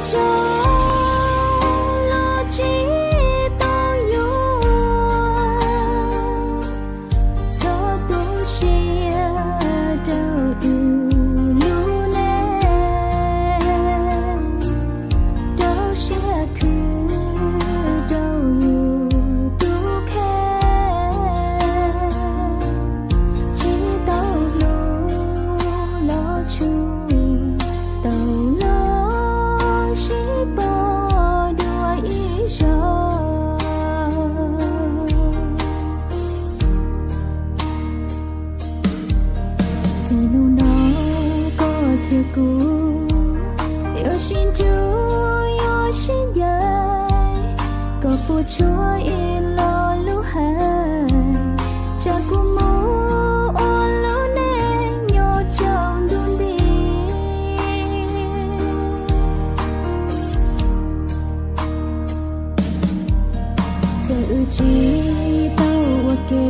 Zoo los tsis tau yuav, txhob tu siab rau wb lub neej, rau siab khwv rau yus tus kheej, tsis tau hlub los tshua, tau los sib pom dua ib zaug. Txij hnub no koj thiab kuv yuav sib ntsib yuav sib ncaim, koj puas tsuaj ib lo lus hais, tsam kuv mus ua lub neej nyob tsaus ntuj nti. Txawm wb tsis tau ua ke,